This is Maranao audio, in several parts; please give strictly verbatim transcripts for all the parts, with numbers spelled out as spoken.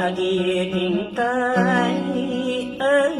Agi ingkai, eh,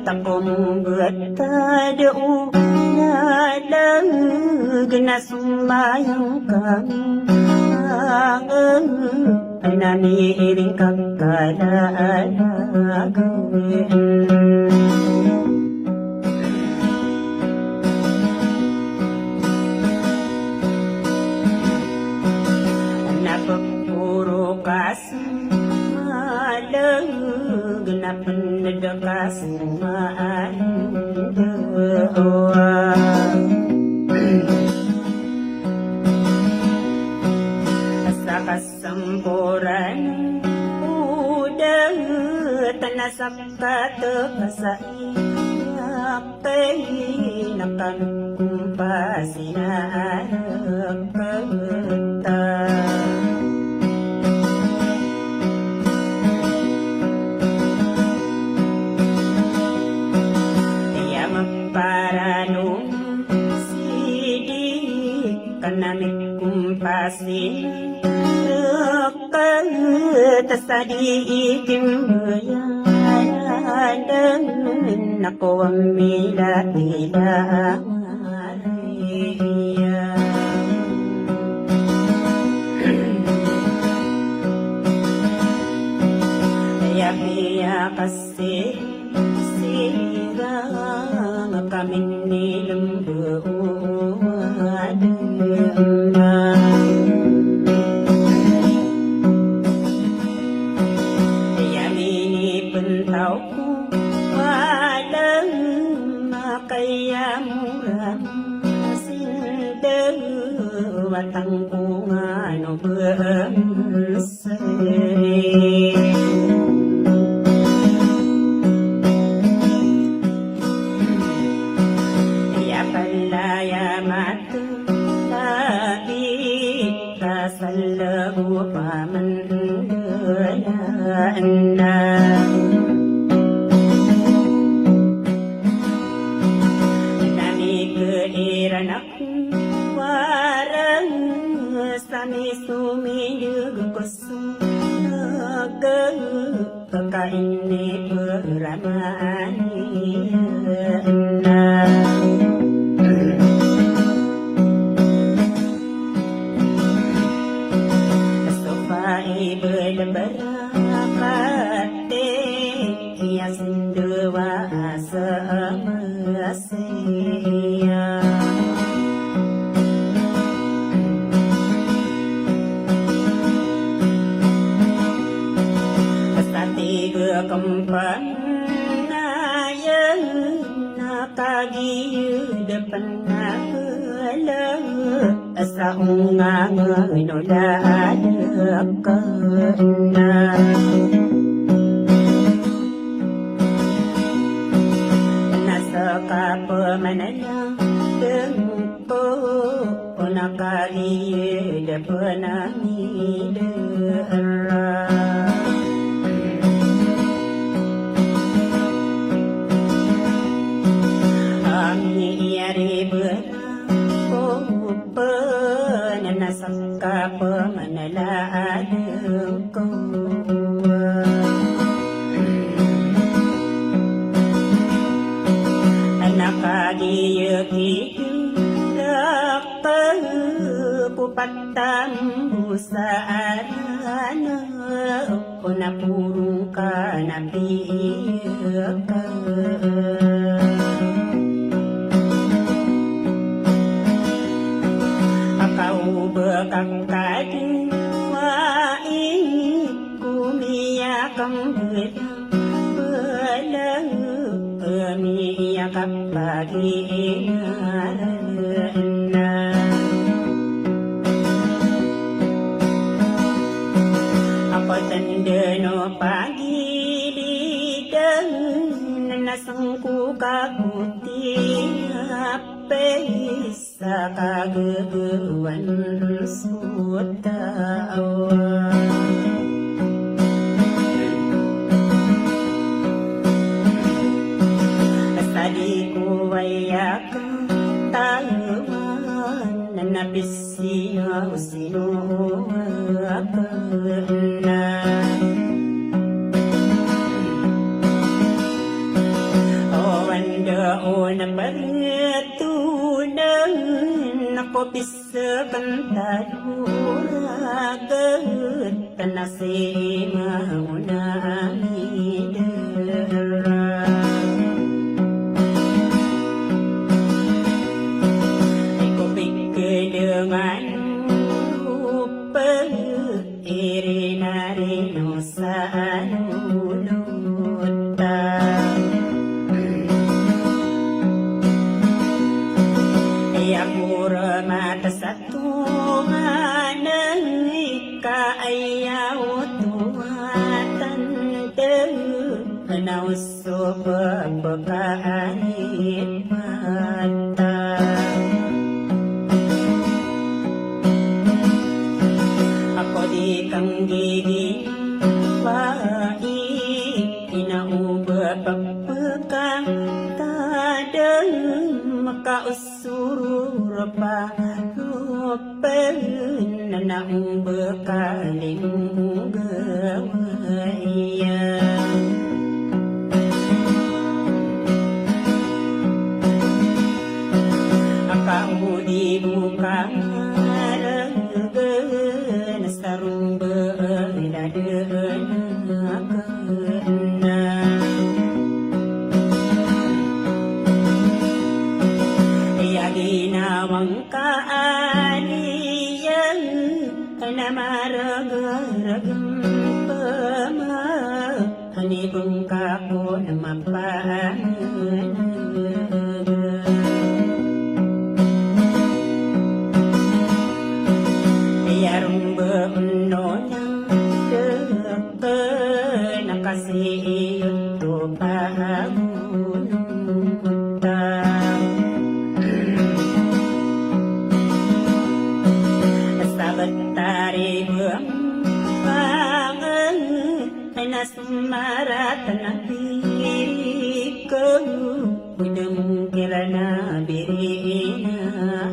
takom betad o nalag na somayang ka, eh, namiring ka kalalag. Na peporo ka malag na pened ka somaanda. Sa kasamporan o daet na sa katekasa iyak. Pay na kami kumpasi na areketa. Iya maparano sidi kanami kumpasi. Kata sa di ikimbayadan ako a mila-ila a Maria. Ya piya kasi sirang kami ni lembuad na. Iya mini pentaw ko walang makaya mura sinda watang ko ngano bang Iya palaya matulagi ka sa lebo pamandalaan na. Nami ke iran ako warang sami sumindeg ko Naga pekaini peramaniyan na. Sofa ibelembarakati iya sindewa asamas Siya. Sa tig a kempanayan na kagiya da pnabala sa ongangen o lalaka na. Na sa kapemanaya dengko o na kaliyo da pnamidara. Ami iyari bera ko pnanasang kapemanaya dengko. Anak agi yeki daka ko patambo sa arana ko na purong ka na piyaka. Aka o baka kadi wa i ko miyakambeda. Bala kami a kapagiinarana. Ako tanda no pagilidan na sengko ka ko tiyapis. Sa kagagawan so taw. Sa di ko waya katawan na pisiya o sino a kena. Kantado ragat na si maona a midera. Ay ko pikedengan o pag irin a rino sa lolot ta. Aya ko remata sa tonganay ka aya oto a tanda. Ana oso pepekaanit mata. Ako di kanggigin bai, ina o ba pepekang tadem ka os Soror pa ropen na naombe ka limo gawaiya. Aka o di bo ka maregen sa rombe na deen aken na. Iya ginawang ka a liyan na maragaragam pama, ani bengka ko na mapangen. Iya rombe no na dek Kena kasi iyo to pagonota. Sabet tari bembangen, na semarat na biriken. Udem kirana birina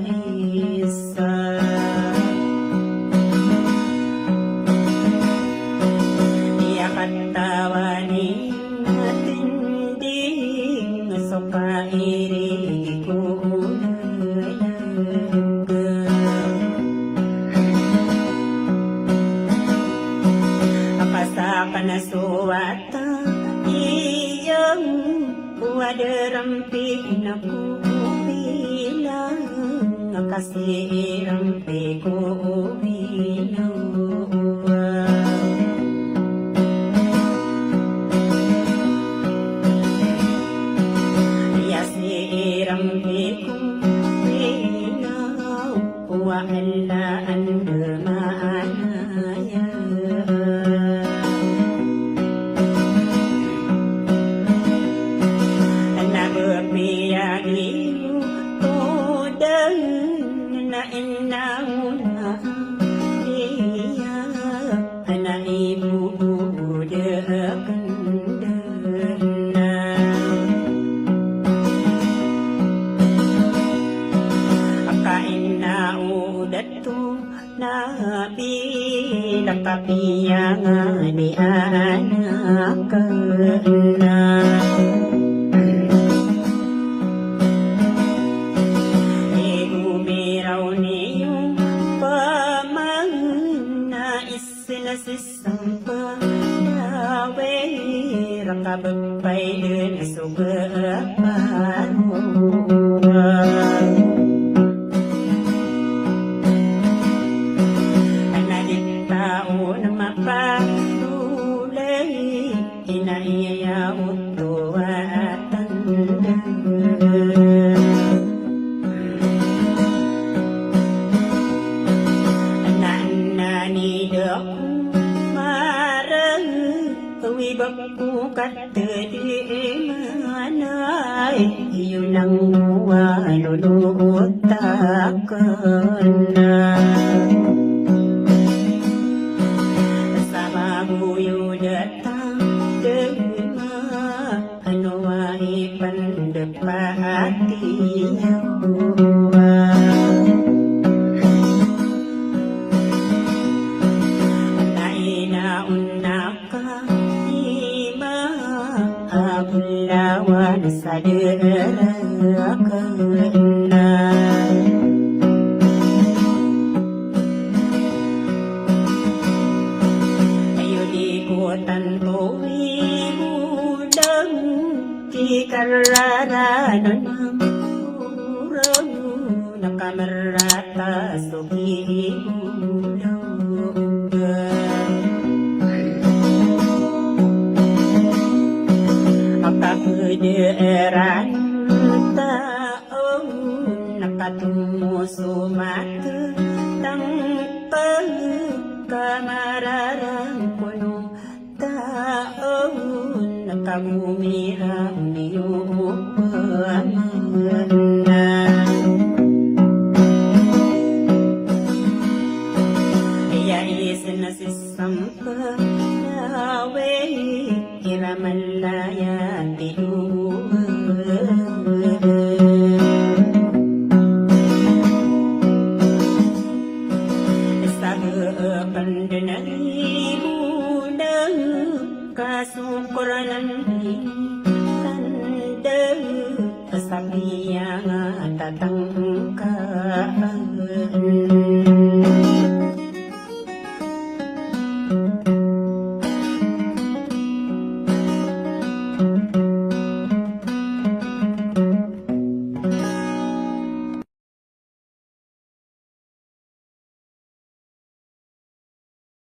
isa. Iya katawan i matinding so kairi ko uneg. Akasakan a so wata iyam. Wa da rampi na ko bilang, kasi rampi ko binowa. Iya si rampi ko binowa. Wa ala an bemaanaya. Ana bepiyagi todan na inauna iya. Ana ibubuda kandana. Aka ina uda to nabi, na kapiyangan i anak na. Igo miraw niyo paman na is Sila si Samba Dawe, rakabepay den so geparo. Ana di taon mapalolay. Ina iya oto a tanda. Ana, ana ni da ko mareg, wi ba ko katedimanay, iyo nang wa lolot aken. Sa magoyod a tanda ma Ano a ipendepati iyo. Na ina on a kaima a bolawan sa deraken na. Tanto i bo da ki kararanan, o roo na ka marata so ki bo da. Maka pd eran ta on na ka tomo so matag tangkal ka mararang kono ta on na ka gomira o niyo o pamana. Iya isn a si sampay a we Kira malaya tido. Sa pndn a ribo da ka sokor nan di tanda. Sa piya nga tatangka.